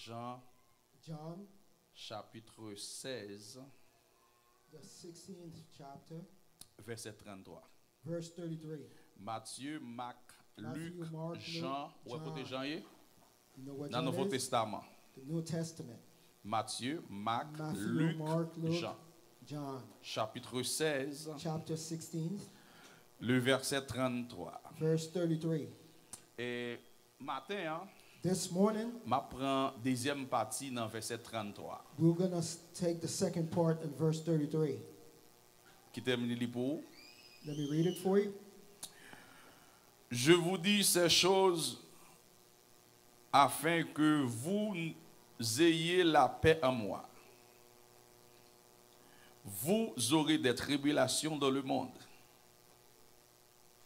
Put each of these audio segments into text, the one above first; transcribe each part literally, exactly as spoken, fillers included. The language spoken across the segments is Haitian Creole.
Jan, John, chapitre seize, the sixteenth chapter, verset trente-trois. Verse thirty-three. Matthieu, Mak, Matthew, Lik, Mark, Luke, Jan. Ou wè kote John. Jan ye? You know what Nan John Nouvo is? Testaman. The New Testament. Matthieu, Mak, Matthew, Lik, Mark, Luke, Jan. John, Chapitre seize, chapter sixteen, le verset trente-trois. Verse thirty-three. E maten an, This morning, m ap pran dezyèm pati nan vèsè trannntwa. We're going to take the second part in verse thirty-three. Kite m li li pou ou. Let me read it for you. Je vous dis ces choses afin que vous ayez la paix en moi. Vous aurez des tribulations dans le monde,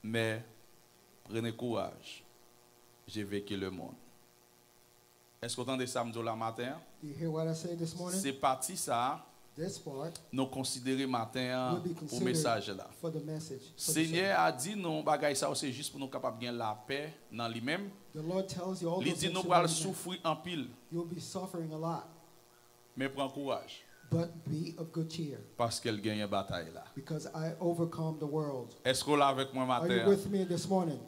mais prenez courage, j'ai vaincu le monde. Èske w tande sa m di w la maten an? Do you hear what I say this morning? Se pati sa a This part nou konsidere maten an will be pou mesaj considered la. For the message. For the Senyè sermon. A di nou bagay sa yo se jis pou nou kapab gen lapè nan li menm. The Lord tells you all Li those di things nou you pral want to do. Soufri anpil, You'll be suffering a lot, men pran kouraj, but be of good cheer paske l genyen batay la. Because I overcome the world. Èske w la avèk mwen Are you maten an? With me this morning?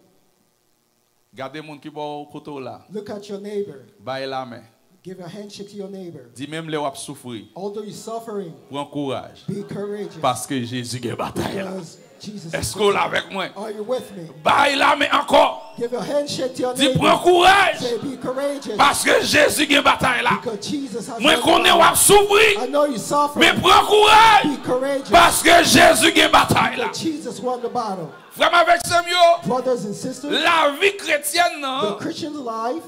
Gade moun ki bò kote w la. Look at your neighbor. Bay lamen. Give a handshake to your neighbor. Di menm lè w ap soufri, Although you're suffering, pran kouraj, be courageous. Paske Jezi gen batay la. Because Jesus Èske is w la with avèk mwen? You. Are you with me? Bay lamen ankò. Give a handshake to your Di neighbor. Pran kouraj, Say be courageous. Paske Jezi gen batay la. Because Jesus has Mwen won the konnen w battle. Ap soufri, I know you suffer. Men pran kouraj, Be courageous. Paske Jezi gen batay la. Jesus won the battle. Frè m avèk sè m yo, Brothers and sisters, lavi kretyèn the nan, Christian life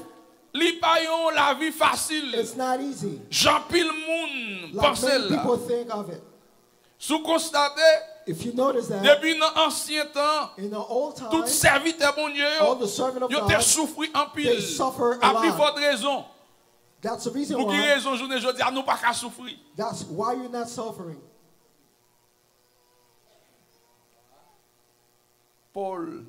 li pa yon lavi fasil. It's not easy. Jan pil moun Like panse many l la. People think of it. Si w konstate, If you notice that depi nan ansyen tan, in the old tout times, sèvitè Bondye yo, all the servant of yo te God, Soufri anpil. They suffer a A pi lot. Fòt rezon. That's the reason Pou ki Why. Rezon jounen jodi a nou pa ka soufri? That's why you're not suffering. Pòl,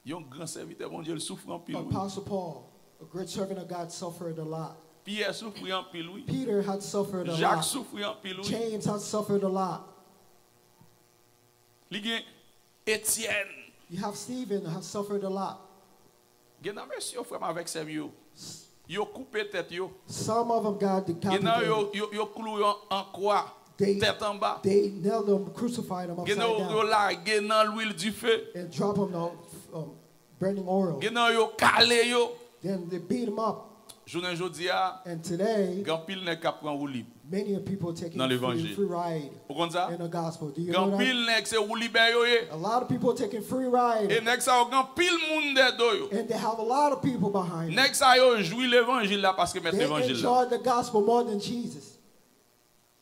yon gran sèvitè Bondye, l soufri anpil. Wi. Apostle Paul, a great servant of God, suffered a lot. Pyè soufri anpil, wi. Peter had suffered a Jak lot. Soufri anpil, wi. James had suffered a lot. Li gen Etyèn. You have Stephen had suffered a lot. Gen nan mesye yo, frè m avèk sè m yo, yo koupe tèt yo. Some of them got Gen nan yo, decapitated. Yo, yo klou yo an kwa, They, tèt anba. They nailed them, crucified them Gen nan upside yo, yo down, Lage nan lwil dife. And drop them on um, burning oil. Gen nan yo kale yo. Then they beat them up. Jounen jodi a, And today, gen anpil nèg k ap pran woulib. Many of people taking Nan free, levanjil. Free ride. Ou konn sa? In the gospel. Do you Gen know that? Anpil nèg se woulibè yo ye. A lot of people taking free ride. E nèg sa yo gen anpil moun dèyè do yo. And they have a lot of people behind them. Nèg sa yo jwi levanjil la paske mèt They levanjil la. Enjoy the gospel more than Jesus.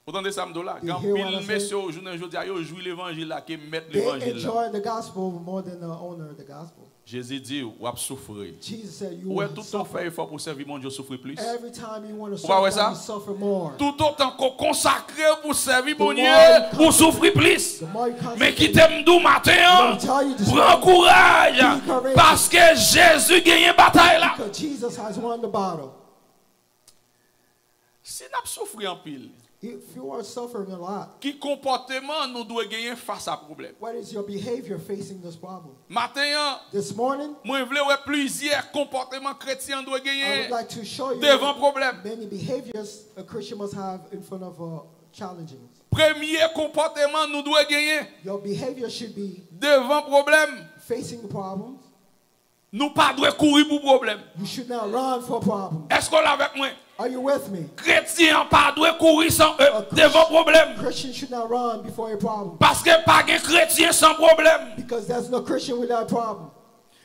Ou tande sa m di w la? Do Gen you hear what I anpil say? Mesye yo jounen jodi a yo jwi levanjil la ke mèt They levanjil la. Enjoy the gospel more than the owner of the gospel. Jezi di w ap soufri. Jesus said you Ou wè will toutan w suffer. Fè efò pou w sèvi Bondye w soufri plis. Every time you want to Ou pa wè suffer, sa? You suffer more. Toutotan ke w konsakre w pou w sèvi The more Bondye, you ou soufri plis. The more you Men concentrate, kite m di w maten let an, me tell you this pran morning, kouraj, be courageous. Paske Jezi genyen batay la. Because Jesus has won the battle. Si n ap soufri anpil, If you are suffering a lot, ki konpòteman nou dwe genyen fas a pwoblèm? What is your behavior facing this problem? Maten an, This morning, mwen vle wè plizyè konpòteman kretyen dwe I genyen would like to show you devan pwoblèm. Many behaviors a Christian must have in front of uh, challenges. Premye konpòteman nou dwe genyen Your behavior should be devan pwoblèm, facing problems. Nou pa dwe kouri pou pwoblèm. You should not run for problems. Èske w la avèk mwen? Are you with me? Kretyen an pa dwe kouri san, euh, devan pwoblèm. Christian should not run before a problem. Paske pa gen kretyen san pwoblèm. Because there's no Christian without a problem.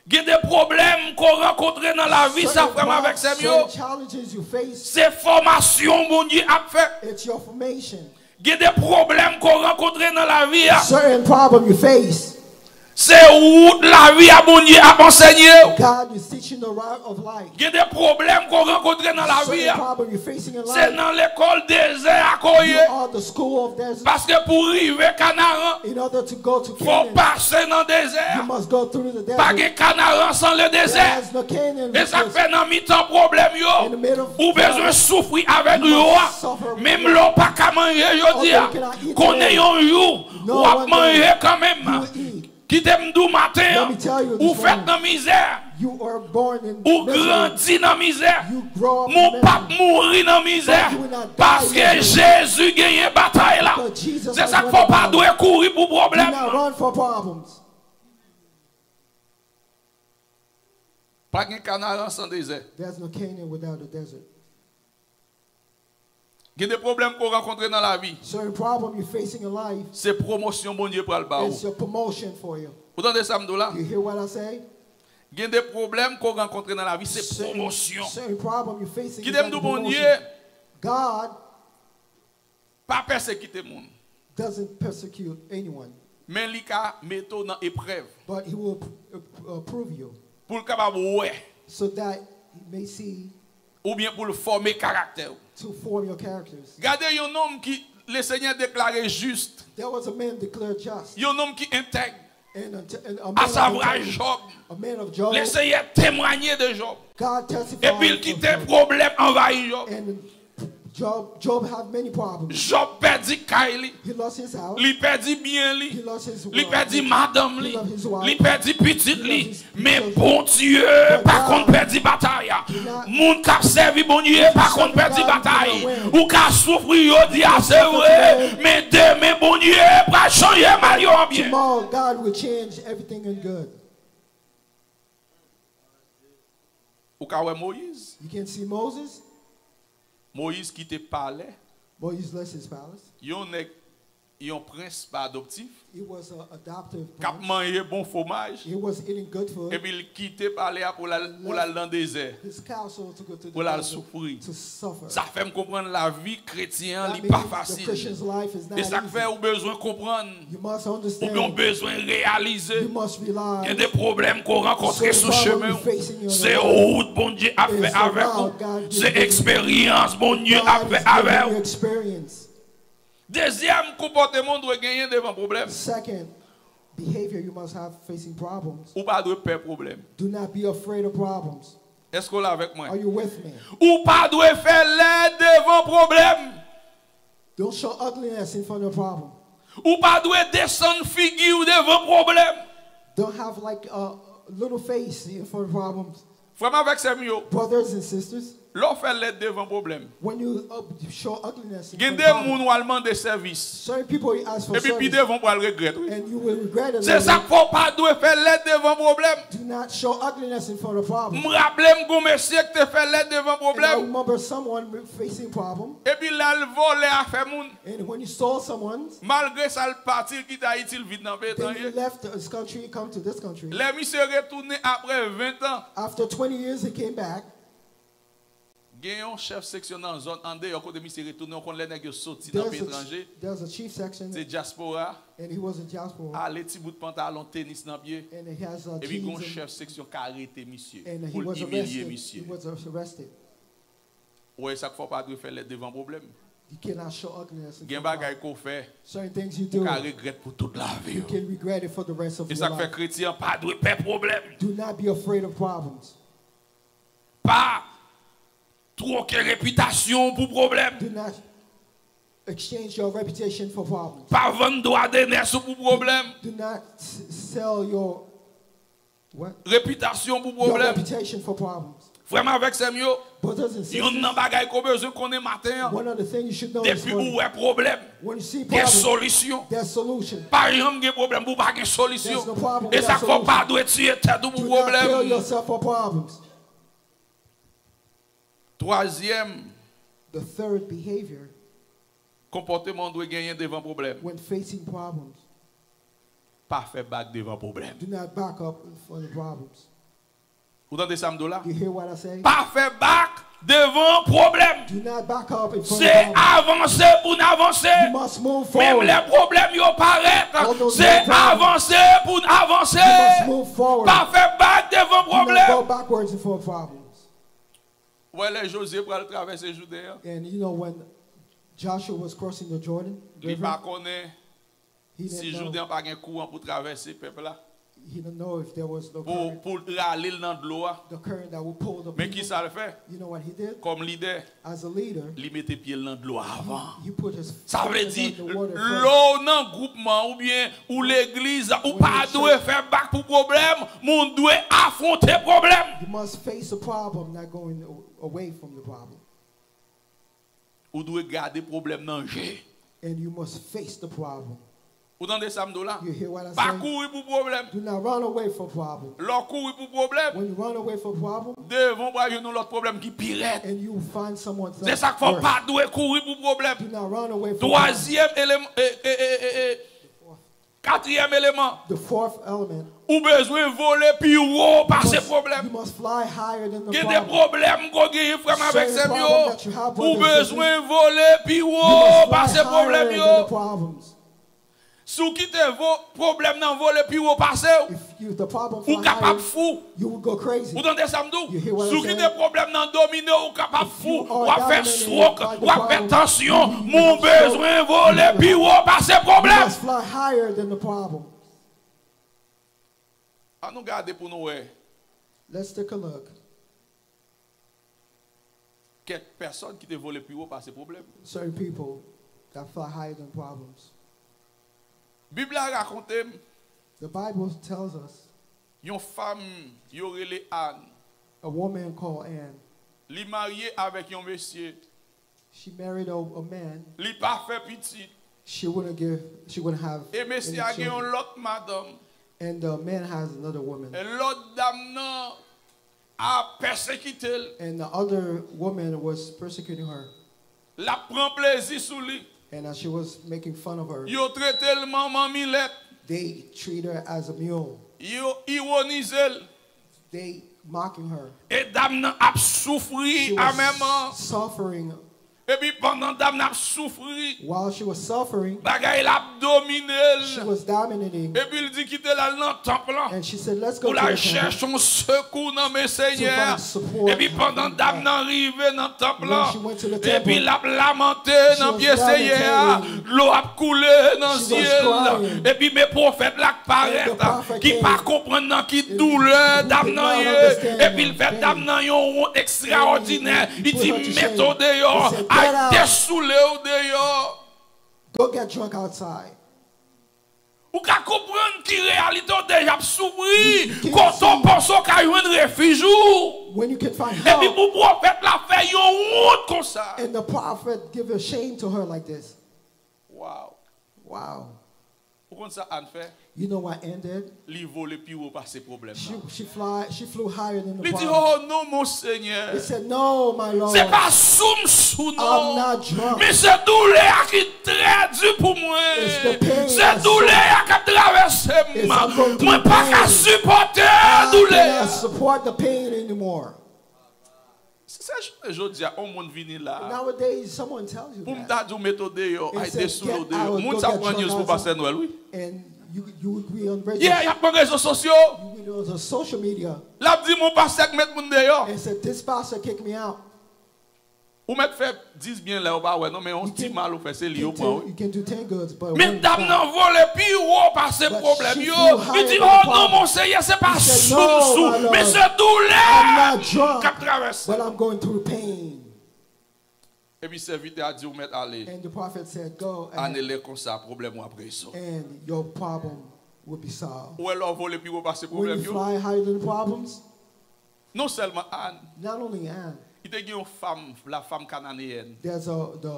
Gen de pwoblèm ke w rankontre nan lavi sa, frè m avèk sè m yo. Certain Challenges you face, Se fòmasyon Bondye ap fè. It's your formation. Gen de pwoblèm ke w rankontre nan lavi a. Certain problem you face. Se wout lavi a Bondye ap ansenye w. God is teaching the route of life. Gen de pwoblèm ke w rankontre nan lavi a. Se nan lekòl dezè a ke w ye. Paske pou w rive Kanaran, fò w pase nan dezè a. Pa gen Kanaran san ledezè. E sa k fè nan mitan pwoblèm yo, ou bezwen soufri avèk lwa. Menm lè w pa ka manje jodi a, konnen yon jou w ap manje kanmenm. Kite m di w maten an, ou fèt nan mizè. Ou grandi nan mizè. Men w p ap mouri nan mizè. Paske Jezi genyen batay la. Se sa k fè w pa dwe kouri pou pwoblèm. Pa gen Kanaran san dezè. There's no Canaan without a desert. Gen de pwoblèm ke w rankontre nan lavi. Certain problem you're facing in life, Se pwomosyon Bondye pral ba it's ou. Your promotion for you. Ou tande sa m di w la? You hear what I say? Gen de pwoblèm ke w rankontre nan lavi, se pwomosyon. Certain problem you're facing Kite is m di like w, a promotion. Bondye God pa pèsekite moun. Doesn't persecute anyone, Men li ka mete w nan eprèv but He will uh, uh, prove you pou l kapab wè so that He may see oubyen pou l fòme karaktè w. To form your characters. Gade yon nonm ki Lesenyè deklare jis, There was a man declared just, yon nonm ki entèg, and a, and a man of asavwa integrity, Jòb. A man of Job. Lesenyè temwaye de Jòb. God testified Epi l of kite Job. Pwoblèm anvayi Jòb. And Job, Job had many problems. Jòb pèdi kay li. He lost his house. Li pèdi byen li. He lost his Li wealth. pèdi madanm li. He lost his wife. Li pèdi pitit He li. lost his Men children. Bondye But pa konn God pèdi batay la. did not Moun k ap sèvi Bondye pa konn pèdi batay. Ou ka soufri jodi a, se vre, men demen Bondye pral chanje mal yo an byen. Tomorrow, God will change everything in good. Ou ka wè Moyiz. You can see Moses. Moyiz kite palè. Moses left his palace. Yon nèg, yon prens pa adoptif, He was an adoptive k ap prince. Manje bon fwomaj, He was eating good food. Epi l kite palè a pou l al, pou l al nan dezè, His castle to go to the pou l al desert soufri. To suffer. Sa fè m konprann lavi kretyen an That li pa means the fasil. Christian's life is not E sa k fè easy. Ou bezwen konprann, You must understand. Oubyen w bezwen reyalize, You must realize. Gen de pwoblèm ke w rankontre Certain sou problem chemen you w. facing in your Se life wout Bondye ap is fè the avèk ou. route God gives Se you. Eksperyans Bondye ap God fè is avèk giving you ou. Experience. Dezyèm konpòteman w dwe genyen devan pwoblèm. Second behavior you must have facing problems. Ou pa dwe pè pwoblèm. Do not be afraid of problems. Èske w la avèk mwen? Are you with me? Ou pa dwe fè lèd devan pwoblèm. Don't show ugliness in front of problem. Ou pa dwe desann figi w devan pwoblèm. Don't have like a little face in front of problems. Frè m avèk sè m yo, Brothers and sisters, lè w fè lèd devan pwoblèm, when you uh, show ugliness in gen front de of problems, moun w al mande sèvis, certain people you ask for epi pi service, devan w pral regrèt, wi. And you will regret it Se sa later. K fè w pa dwe fè lèd devan pwoblèm. Do not show ugliness in front of problems. M raple m gon mesye ki te fè lèd devan And I pwoblèm. Remember someone facing problem, Epi l al vòlè afè moun. And when he stole someone's, Malgre sa, l pati, l kite Ayiti, l vin nan peyi Then he etranje. Left his country, come to this country. Lè misye retounen apre ven tan, After twenty years, he came back. Gen yon chèf seksyon nan zòn andeyò kote misye retounen, w konn lè nèg yo soti nan peyi etranje, There's a chief section, se dyaspora, And he was a diaspora. Ale ti bout pantalon, tenis nan pye, And he has uh, epi gon jeans and, chèf seksyon k arete misye and he pou l was imilye arrested. He misye. Was arrested. Ou wè sa k fè w pa dwe fè lèd devan pwoblèm. You cannot show ugliness in Gen front of bagay ke w fè, Certain things you ou do, ka regrèt pou tout lavi you w. Can regret it for the rest of E your sa k fè life. Kretyen pa dwe pè pwoblèm. Do not be afraid of problems. Pa twoke repitasyon w pou pwoblèm. Do not exchange your reputation for problems. Pa vann dwa de nès ou pou pwoblèm. Do not s- sell your what? Repitasyon pou Your pwoblèm. Reputation for problems. Frè m avèk sè m yo, Brothers and youn nan sisters, bagay ke w bezwen konnen maten an, one of the things you should know this depi ou morning, wè pwoblèm, When you see gen problems, solisyon. There's solution. Pa janm gen pwoblèm pou pa gen solisyon. There's no problem E sa without k fè w pa solution. Dwe tiye tèt ou pou Do not kill pwoblèm. Yourself for problems. Twazyèm The third behavior, konpòteman w dwe genyen devan pwoblèm. When facing problems, Pa fè bak devan pwoblèm. Do not back up in front of problems. Ou tande sa m di w la? You hear what I say? Pa fè bak devan pwoblèm. Do not back up in front Se of problems. Avanse pou n avanse. You must move Menm forward. Lè pwoblèm yo parèt, Although se there are problems, avanse pou n avanse. You must move forward. Pa fè bak devan Do not go pwoblèm. Backwards in front of problems. Wè lè Jozye pral travèse Jouden an, And you know when Joshua was crossing the Jordan li pa River, konnen he si didn't know. Jouden an pa gen kouran pou travèse pèp la. He didn't know if there was no Pou, current, pou l rale l nan dlo a. The current that would pull the Men ki people. Sa l fè? You know what he did? Kòm lidè, As a leader, li mete pye l nan dlo a avan. He put his Sa vle foot di, in the water lè first. w nan gwoupman oubyen ou legliz, ou pa dwe fè bak pou pwoblèm, men w dwe afwonte pwoblèm. You must face a problem, not going a- away from the problem. Ou dwe gade pwoblèm nan je. And you must face the problem. Ou tande sa m di w la? You hear what I Pa say? Kouri pou pwoblèm. Do not run away from problem. Lè w kouri pou pwoblèm, When you run away from problem, devan w pral jwenn yon lòt pwoblèm ki pi rèd. And you find someone Se sa k fè w pa dwe kouri pou pwoblèm. Do not run away from problem. Twazyèm eleman, e, e, e, e, e, katriyèm eleman, The fourth element, ou bezwen vole pi wo pase must, pwoblèm. You must fly higher than the Gen de problem. Pwoblèm ko genyen frè m avèk sè m yo, Certain problem that you have, ou brothers and bezwen vole pi You wo must fly pase higher pwoblèm than yo. The problems. Si w kite vo- pwoblèm nan vole pi wo pase w, If you, the problem ou fly kapab higher, fou. You would go crazy. Ou tande sa m di w? You hear what Si w I'm kite saying? Pwoblèm nan domine w, ou kapab If fou, you are w ap fè dominated strok, by the w ap fè problem, tansyon, you men w will have stroke. Bezwen vole pi wo pase You pwoblèm. Must fly higher than the problem. An nou gade pou nou wè. Let's take a look. Kèk pèsòn ki te vole pi wo pase pwoblèm. Certain people that fly higher than problems. Bib la rakonte m, The Bible tells us yon fanm yo rele Ann. A woman called Anne. Li marye avèk yon mesye. She married a, a man. Li pa fè pitit. She wouldn't give. She wouldn't have. E mesye a gen yon lòt madanm. And the man has another woman. E lòt dam nan ap pèsekite l. And the other woman was persecuting her. L ap pran plezi sou li. And as she was making fun of her, Yo trete l manman milèt. They treat her as a mule. Yo iwonize l. They mocking her. E dam nan ap soufri She an menm was suffering. Epi pandan dam nan ap soufri, While she was suffering, bagay la ap domine she l. Was dominating. Epi l di kite l al nan tanp lan. And she said, "Let's go Pou to l al the temple." Chèche yon sekou nan men Senyè a. Find support. Epi pandan dam nan rive nan tanp When lan, she went to the temple, epi l ap lamante she nan was pye Senyè a, lamentating. Dlo ap koule nan She was zye l. Crying. Epi men pwofèt la k parèt, And the prophet ki pa came. Konprann nan ki He doulè did dam not nan ye. Understand Epi l fè pain. Dam nan yon wont ekstrawòdinè. He Li put di, her to "Mete shame. w deyò, He said, al "Get out. Desoule w deyò." Go get drunk outside. Ou ka konprann ki reyalite w deja ap soufri, You can't kote w see. Panse w ka jwenn refij ou. When you can find Epi help, pou pwofèt la fè yon wont konsa. And the prophet give a shame to her like this. Wow. Wow. Ou konn sa Ann fè? You know what Anne did? Li vole pi wo pase pwoblèm She, nan. She fly. She flew higher than the Li di, problem. "Oh non, mon Senyè. He said, "No, my Lord. Se pa sou m sou I'm non. Not drunk. Men se doulè a ki trè di pou mwen. It's the pain Se that's doulè so- a k ap travèse m. It's I'm going through Mwen pa ka pain. Sipòte I doulè a." Cannot support the pain anymore." Si se jounen jodi a, yon moun vini la. Nowadays, someone tells you Pou m that. Ta di w mete w deyò, And ay said, Desoule w "Get deyò. out, Moun go sa get pran news drunk pou outside." Pastè Nwèl, wi. And you, you would be on radio. Yeah, y ap pran rezo sosyo. You would on the social media. L ap di, "Mon pastè k met moun deyò." And said, "This pastor kicked me out." Ou mèt fè dis byen la, ou pa wè non, men yon ti mal ou fè, se li yo You can pran, do, wi. You can do ten goods, but Men one dam bad." Nan vole pi wo pase But pwoblèm she yo. flew Li higher di, than "Oh the non, problem. Mon Senyè, se pa He said, sou m "No, sou, my Lord. Men se doulè I'm not drunk, k ap travèse." But I'm going through pain. Epi sèvitè a di, "Ou mèt ale." And the prophet said, "Go." Ane And, lè konsa, pwoblèm ou ap rezoud. And your problem will be solved. Ou wè lè w vole pi wo pase When pwoblèm you yo. Fly higher than the problems, Non sèlman Ann, not only Anne, li te gen yon fanm, la fanm kananeyèn, there's a the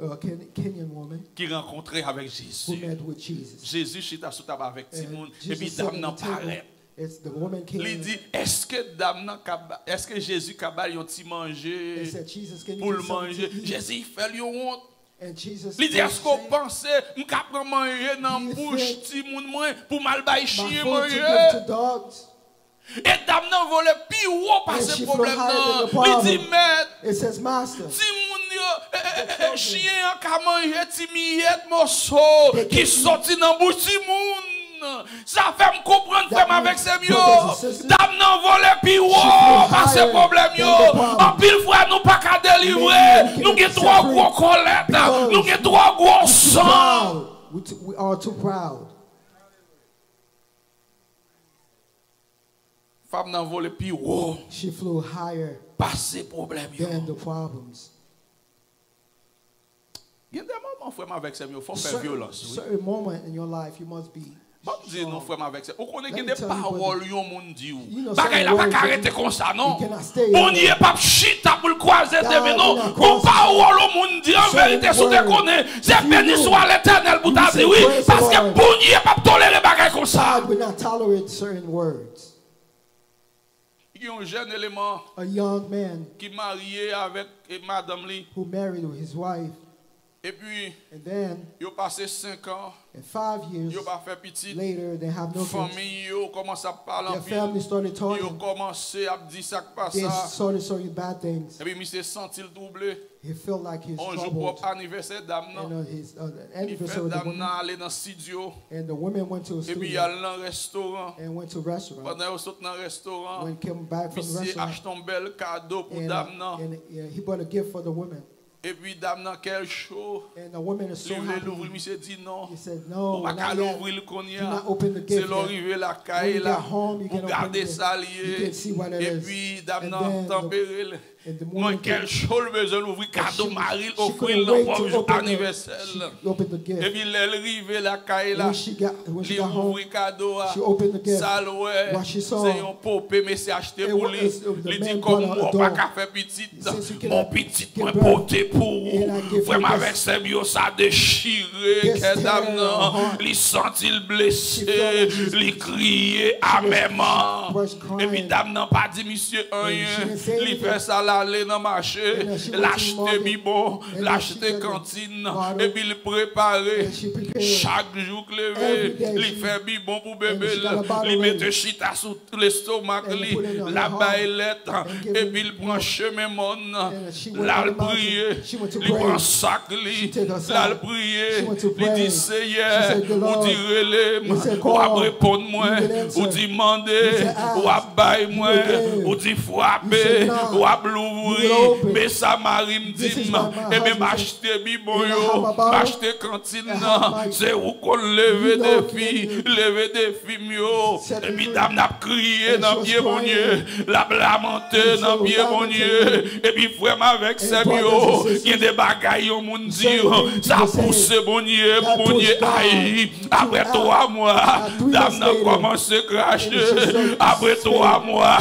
uh, Ken, Kenyan woman ki rankontre avèk who Jezi. Met with Jesus. Jezi chita sou tab avèk And timoun, Jesus epi sat dam at nan the table. Parèt. It's the woman came. Li di, "Èske dam nan ka ba, èske Jezi ka ba l yon ti manje And said, "Jesus, can you pou give l me something manje?" To eat?" Jezi fè l yon wont. And Jesus Li di, "Èske w panse m ka pran manje nan bouch timoun mwen pou m al bay chyen manje?" E dam nan vole pi wo pase pwoblèm nan. Li di, "Mèt, It says, Master, timoun yo, e, e, e, e, chyen an ka manje ti miyèt moso ki soti nan bouch timoun. Sa fè m konprann, frè m avèk sè m yo, dam nan vole pi wo pase pwoblèm yo. Anpil fwa, nou pa ka delivre. Nou gen twò gwo kòlèt. Nou gen twò gwo san. We, t- we are too proud. Fanm nan vole pi wo. She flew higher pase pwoblèm yo. Than the problems. Gen de moman, frè m avèk sè m yo, fò w fè vyolans, wi. Certain moment in your life, you must be Ban m di nou, frè m avèk sè, ou konnen gen de pawòl yon moun di w. Bagay la pa ka rete konsa, non. Bondye p ap chita pou l kwaze de men, non. Gon pawòl yon moun di, an verite, si w te konnen, se beni swa Letènèl pou ta di, wi, paske Bondye p ap tolere bagay konsa. God will not tolerate certain words. Gen yon jèn eleman a young man ki marye avèk, e, madanm li. Who married his wife. Epi, and then, yo pase senk an, and five years, yo pa fè pitit. Later, they have no kids. Fanmi yo kòmanse ap pale anpil. Their family started talking. Yo kòmanse ap di sa k pa sa. They started saying bad things. Epi misye santi l twouble. He felt like he's troubled. On jou pwòp anivèsè dam nan, and on his, uh, anniversary of the woman, li fè dam nan ale nan estidyo. And the woman went to a studio. Epi y al nan restoran. And went to restaurant. Pandan yo sot nan restoran, when came back from the restaurant, misye achte yon bèl kado pou dam nan. And, uh, and, uh, he bought a gift for the woman. Epi dam nan kè l cho. And the woman is so happy. Li vle louvri l, misye di non. He said, "No, not yet. Ou pa ka louvri l konya. Do not open the gift yet. Se lè w rive lakay la, ou gade sa l ye." When you get home, you can open the gift. You can see what it is. Epi dam nan tanpere l. And then the, in the morning, mwen kè l cho, l bezwen louvri kado mari l ofri l nan pwòp jou anivèsè l. She couldn't wait to open the, she opened the gift. Epi lè l rive lakay la, when she got, when she got home, li ouvri kado a, she opened the gift. Sa l wè, what she saw, se yon pope mesye achte pou li. It was, uh, the man bought a doll. Li di, "Kòm ou pa ka fè pitit, since you cannot give birth, and I give you this." Mon pitit mwen pote pou ou. Frè m avèk sè m yo, sa dechire kè dam nan. Li santi l blese, li kriye amèman. Epi dam nan pa di misye anyen. Li fè sa, l ale nan mache, l achte bibon, l achte kantin, epi l prepare. Chak jou k leve, li fè bibon pou bebe l, li mete chita sou lestomak li, l ap bay lèt, epi l pran chemen mòn nan, l al priye, li pran sak li, l al priye, li di, "Seyè, ou di rele m, w ap reponn mwen, ou di mande, w ap bay mwen, ou di frape, w ap louvri, men sa mari m di m, e men m achte bibon yo, m achte kantin nan, se ou konn leve defi, leve defi." Fi m yo, epi dam nan ap kriye nan pye Bondye, l ap lamante nan pye Bondye, epi frè m avèk sè m yo, gen de bagay yon moun di w, sa pouse Bondye, pou Bondye aji. Apre twa mwa, dam nan kòmanse krache. Apre twa mwa,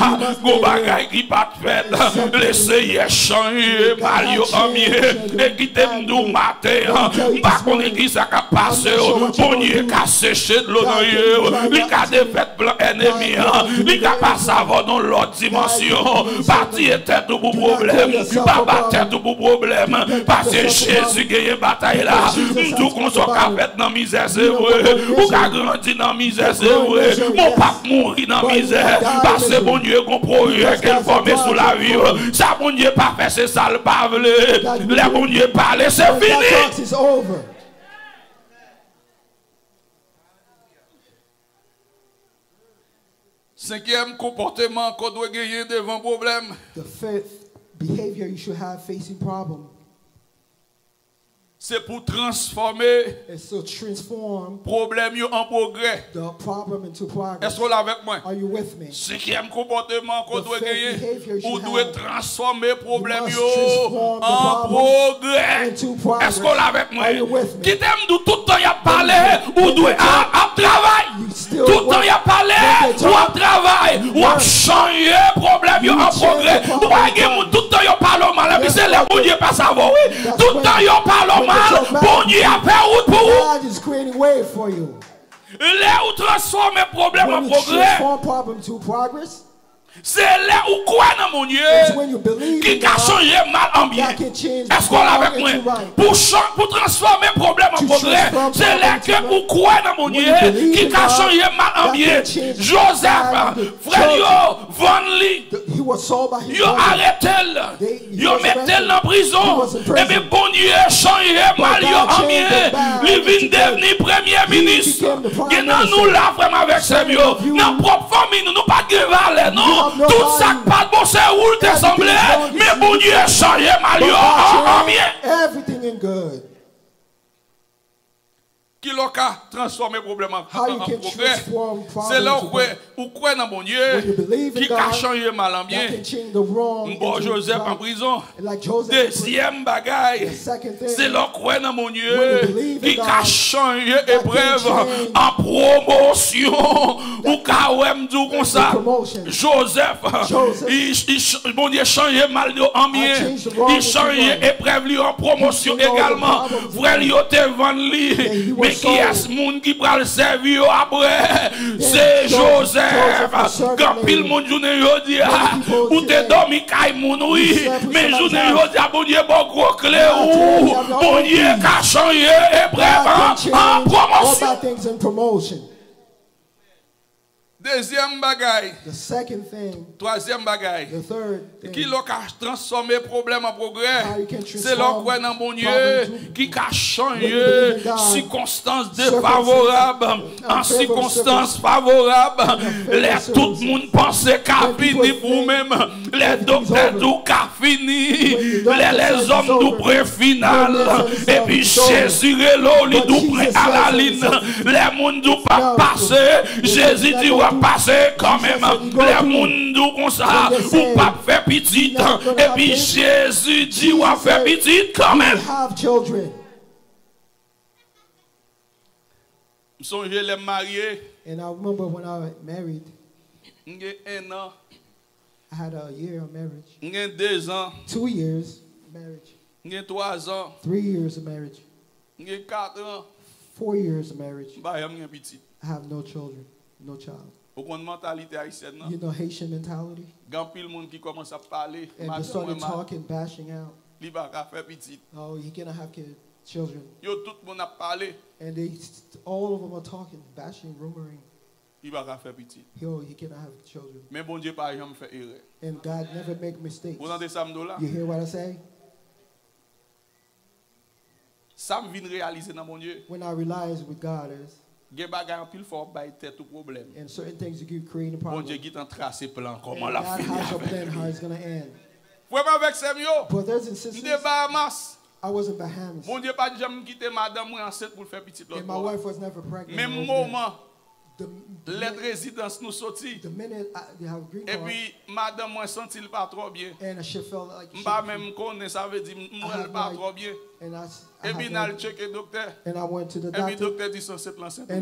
gon bagay ki pa t fèt. Leseyè chanje mal yo an byen. E kite m di w maten an, m pa konnen kisa k ap pase w. Bondye ka seche dlo nan je w. Li ka defèt plan ènmi an. Li ka pase avè w nan lòt dimansyon. Pa tiye tèt ou pou pwoblèm. Pa bat tèt ou pou pwoblèm. Paske Jezi genyen batay la. M di w konsa w ka fèt nan mizè, se vre. Ou ka grandi nan mizè, se vre. Men w p ap mouri nan mizè. Paske Bondye gon pwojè ke l fòme sou lavi w. Sa Bondye pa fè, se sa l pa vle. Lè Bondye pale, se fini. Senkyèm konpòteman ke w dwe genyen devan pwoblèm. The fifth behavior you should have facing problem. Se pou transfòme pwoblèm yo an pwogrè. Èske w la avèk mwen? Senkyèm konpòteman ke w dwe genyen, ou dwe transfòme pwoblèm yo an pwogrè. Èske w la avèk mwen? Kite m di w, tout tan y ap pale, ou dwe ap travay. Tout tan y ap pale, w ap travay, w ap chanje pwoblèm yo an pwogrè. Ou pa gen moun, tout tan yo pale w mal, epi se lè Bondye pase avè w, wi. Tout tan yo pale w mal, Bondye ap fè wout pou ou. Lè ou transfòme pwoblèm an pwogrè, se lè ou kwè nan Bondye ki ka chanje mal an byen. Èske w la avèk mwen? Pou chan-, pou transfòme pwoblèm an pwogrè, se lè ke ou kwè nan Bondye ki ka chanje mal an byen. Jozèf, frè l yo vann li, yo arete l, Yo mete l nan prizon. Ebyen, Bondye chanje mal yo an byen. Li vin devni premye minis. Gen nan nou la, frè m avèk sè m yo, nan pwòp fanmi nou, nou pa t gen valè, non. Tout sa k pa t bon, se ou l te sanble. Men Bondye chanje mal yo an, an byen. Ki lè w ka transfòme pwoblèm an, an, an pwogrè? Se lè w kwè, ou kwè nan Bondye ki ka chanje mal an byen. M ba w Jozèf an prizon. Dezyèm bagay, se lè w kwè nan Bondye ki ka chanje eprèv an pwomosyon. Ou ka wè m di w konsa, Jozèf, li, li, Bondye chanje mal yo an byen. Li chanje eprèv li yo an pwomosyon egalman. Frè l yo te vann li. Men kiyès moun ki pral sèvi yo apre? Se Jozèf. Gen anpil moun jounen jodi a, ou te dòmi kay moun, wi. Men jounen jodi a, Bondye ba w gwo kle ou. Bondye ka chanje eprèv an, an pwomosyon. Dezyèm bagay. Twazyèm bagay. Ki lè w ka transfòme pwoblèm an pwogrè? Se lè w kwè nan Bondye ki ka chanje sikonstans defavorab an sikonstans favorab. Lè tout moun panse ka fini pou ou menm, lè doktè di w ka fini, lè lèzòm di w pwen final, epi Jezi rele w, li di w pwen alalin. Lè moun di w p ap pase, Jezi di w ap pase kanmenm. Lè moun di w konsa, ou p ap fè pitit, epi Jezi di w ap fè pitit kanmenm. M sonje lè m marye. And I remember when I married, m gen ennan. I had a year of marriage. M gen dezan. Two years of marriage. M gen twazan. Three years of marriage. M gen katran. Four years of marriage. M pa janm gen pitit. I have no children, no child. Ou konn mantalite ayisyèn nan? You know Haitian mentality? Gen anpil moun ki kòmanse ap pale, and they started talking, bashing out. Li pa ka fè pitit. Oh, he cannot have kid, children. Yo tout moun ap pale. And they, all of them are talking, bashing, rumoring. Li pa ka fè pitit. Yo, he cannot have children. Men Bondye pa janm fè erè. And God never make mistakes. Ou tande sa m di w la? You hear what I say? Sa m vin reyalize nan Bondye. When I realized with God is, gen bagay anpil fwa w ap bay tèt ou pwoblèm. And certain things you keep creating problems. Bondye gentan trase plan kòman l ap fini avèk li. And God has a plan how it's gonna end. Frè m avèk sè m yo, m te Bahamas. I was in Bahamas. Bondye pa t janm kite madanm mwen ansent pou l fè pitit lòt bò a. And my wife was never pregnant. Menm moman lèt rezidans nou soti. Epi madanm mwen santi l pa twò byen. M pa menm konnen, sa vle di m wè l pa twò byen. Epi n al tcheke doktè. Epi doktè di se ansent l ansent wi.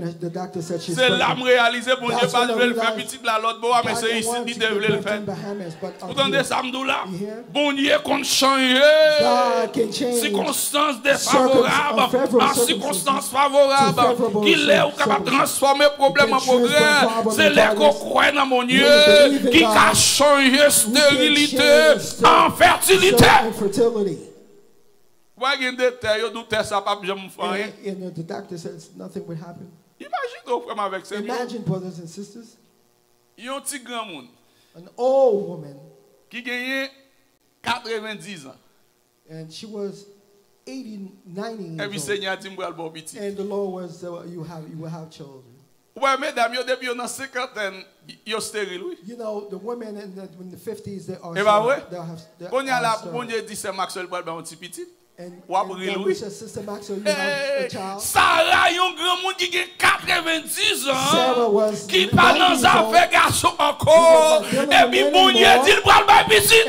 Se la m reyalize Bondye pa t vle l fè pitit la lòt bò a, men se isit li te vle l fè. Ou tande sa m di w la? Bondye konn chanje sikonstans defavorab an sikonstans favorab. Ki lè ou kapab transfòme pwoblèm an pwogrè? Se lè ke w kwè nan Bondye ki ka chanje sterilite an fètilite. Wè gen de tè, yo di w tè sa p ap janm fè anyen. Imajine w, frè m avèk sè m yo. Yon ti granmoun ki genyen katrevendizan. And she was eighty, ninety years old. Epi Senyè a di m pral ba w pitit. And the Lord was, uh, you have, you will have children. Ou wè medam yo, depi yo nan senkantèn, yo steril wi. You know, the women in the, in the fifties, they are, e pa vre? Kounye a la pou Bondye di sè Maxwell pral ba yon ti pitit. W ap ri l wi. Sara, yon granmoun ki gen katrevendizan, ki pa nan zafè gason ankò, epi Bondye di l pral bay pitit.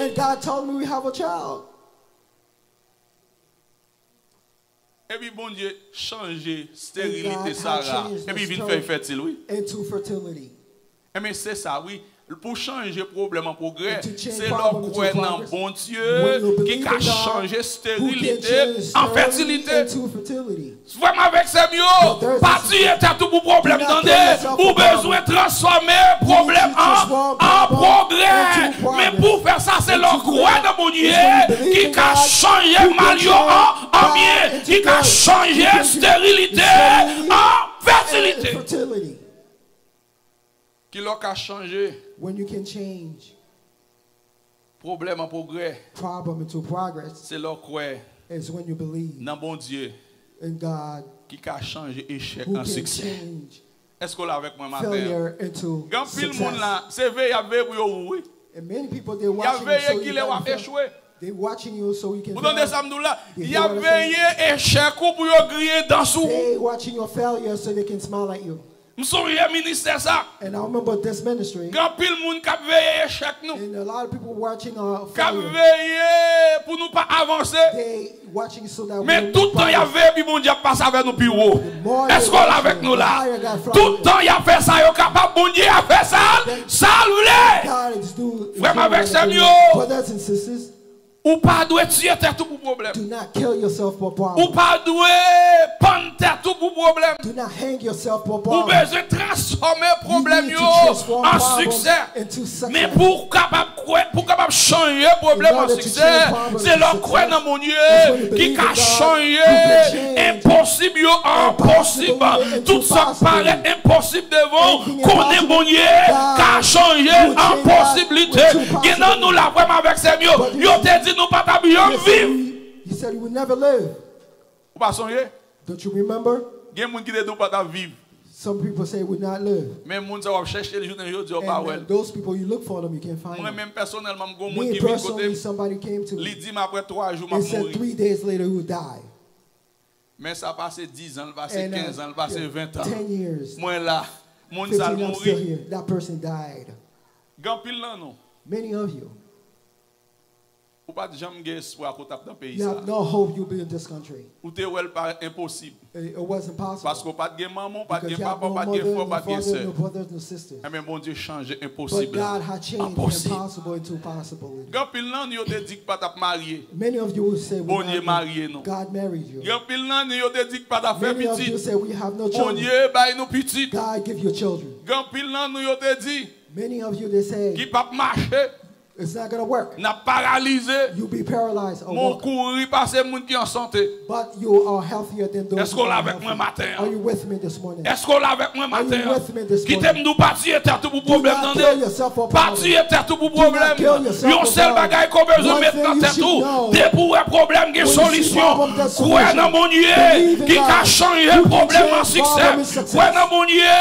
Epi Bondye chanje sterilite Sara, epi vin fè l fètil wi. Enben, se sa wi. Pou chanje pwoblèm an pwogrè, se lè w kwè nan Bondye ki ka chanje sterilite an fètilite. Frè m avèk sè m yo, pa tiye tèt ou pou pwoblèm, tande. Ou bezwen transfòme pwoblèm an an pwogrè. Men pou w fè sa, se lè w kwè nan Bondye ki ka chanje mal yo an an byen, ki ka chanje sterilite an fètilite. Ki lè w ka chanje Pwoblèm an pwogrè, Problem into progress se lè w kwè is when you believe nan Bondye in God ki ka chanje echèk who an can siksè. Change Èske w la avèk mwen maten an? Failure into Gen anpil moun success. La, se veye y ap veye pou yo wouri. And many people, they're Y ap watching you veye so you kilè w can ap fail. Echwe. They're watching you so you can Ou tande fail. Sa m di w la? You Y hear ap what I'm saying? Veye echèk ou pou yo griyen dan sou ou. They watching your failure so they can smile at you. M sonje ministè sa. And I remember this ministry. Gen anpil moun k ap veye echèk nou. And a lot of people watching our K ap failure. Veye pou nou pa avanse. They watching so that we Men will tout tan y ap progress. Veye pi Bondye ap pase avè nou pi wo. More they Èske w la watch avèk you, nou la? The higher God fly Tout you. Tan y ap fè sa yo kapab, Bondye ap fè sa, sa l vle. God is do, is Frè m doing avèk sè m everything. Yo. Brothers and sisters, Ou pa dwe tiye tèt ou pou pwoblèm. Do not kill yourself for Ou problem. Pa dwe pann tèt ou pou pwoblèm. Do not hang yourself for Ou problem. Bezwen transfòme You pwoblèm need to yo transform an problems siksè. Into success. Men pou w kapab kwè, pou w kapab chanje pwoblèm an siksè, se lè w kwè nan Bondye ki ka chanje enposib yo an posib. Tout sa k parèt enposib devan w, konnen Bondye ka chanje an posiblite. Gen nan nou la, frè m avèk sè m yo, yo te di nou pa t ap janm viv. You said you would never live. Ou pa sonje? Don't you remember? Gen moun ki te di w pa t ap viv. Some people say we not live. Men moun sa w ap chèche l jounen jodi a, w pa wè l. And those people you look for them, you can't find Mwen them. Menm pèsonèlman, m gon moun Me ki vin kote personally, m, somebody came to li me. Di m apre twa jou m They ap said mouri. Three days later you will die. Men sa pase diz an, l pase And kenz an, l pase uh, ven tan. Ten years, Mwen la, moun sa l fifteen, I'm still mouri. Here. That person died. Gen anpil nan nou. Many of you, Ou pa t janm gen espwa kote ap nan peyi you sa. Have no hope you'll be in this country. Ou te wè l pa enposib. It, it wasn't possible. Paske w pa t gen manman, w pa t Because gen you have papa, w no pa t gen mother, frè, w no pa t gen father, sè. No brothers, no sisters. Enben Bondye chanje But enposib la God had an changed the posib. Impossible into possibility. Gen anpil nan nou yo te di k pa t ap marye. Many of you will say, Bondye marye nou. God married you. Gen anpil nan nou yo te di k pa t ap fè pitit. Many of you say, we have no children. Bondye bay nou pitit. God give you children. Gen anpil nan nou yo te di. Many of you, they say, ki p ap mache. It's not gonna work. N ap paralize. You'll be paralyzed or Mon walk. Kouri pase moun ki an sante. But you are healthier than those. Èske w la avèk mwen maten an? Are you with me this morning? Èske w la avèk mwen maten an? With me this Kite m di w pa tiye tèt ou pou pwoblèm, tande. Kill yourself for problems. Pa tiye tèt ou pou pwoblèm. Kill yourself Yon sèl bagay ke w bezwen met nan tèt ou. Depi w wè pwoblèm gen solisyon. Kwè nan Bondye ki ka chanje pwoblèm an siksè. Kwè nan Bondye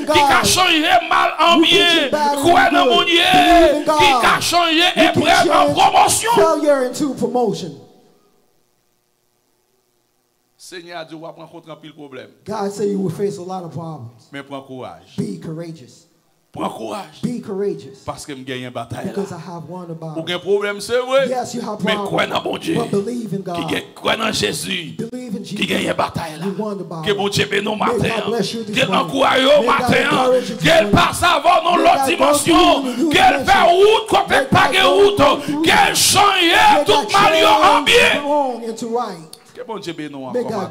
ki ka chanje mal an byen. Kwè nan Bondye ki ka chanje eprèv an pwomosyon. Failure into promotion. Senyè a di w ap rankontre anpil pwoblèm. God say you will face a lot of problems. Men pran kouraj. Be courageous. Pran kouraj. Be courageous. Paske m genyen batay la. Because I have won the battle. Ou gen pwoblèm, se vre. Yes, you have Men problems. Kwè nan Bondye. But believe in God. Ki gen, kwè nan Jezi. Believe in Jesus. Ki genyen batay la. You won the battle. Ke Bondye beni w maten an. God bless you this Ke l morning. Ankouraje w May God maten an. Encourage you this Ke l morning. Pase avè w nan May lòt God dimansyon. go through you in a new Ke l fè dimension. Wout kote k pa gen wout. Ke l chanje tout mal yo an byen. Wrong into right. Ke Bondye beni w May ankò. God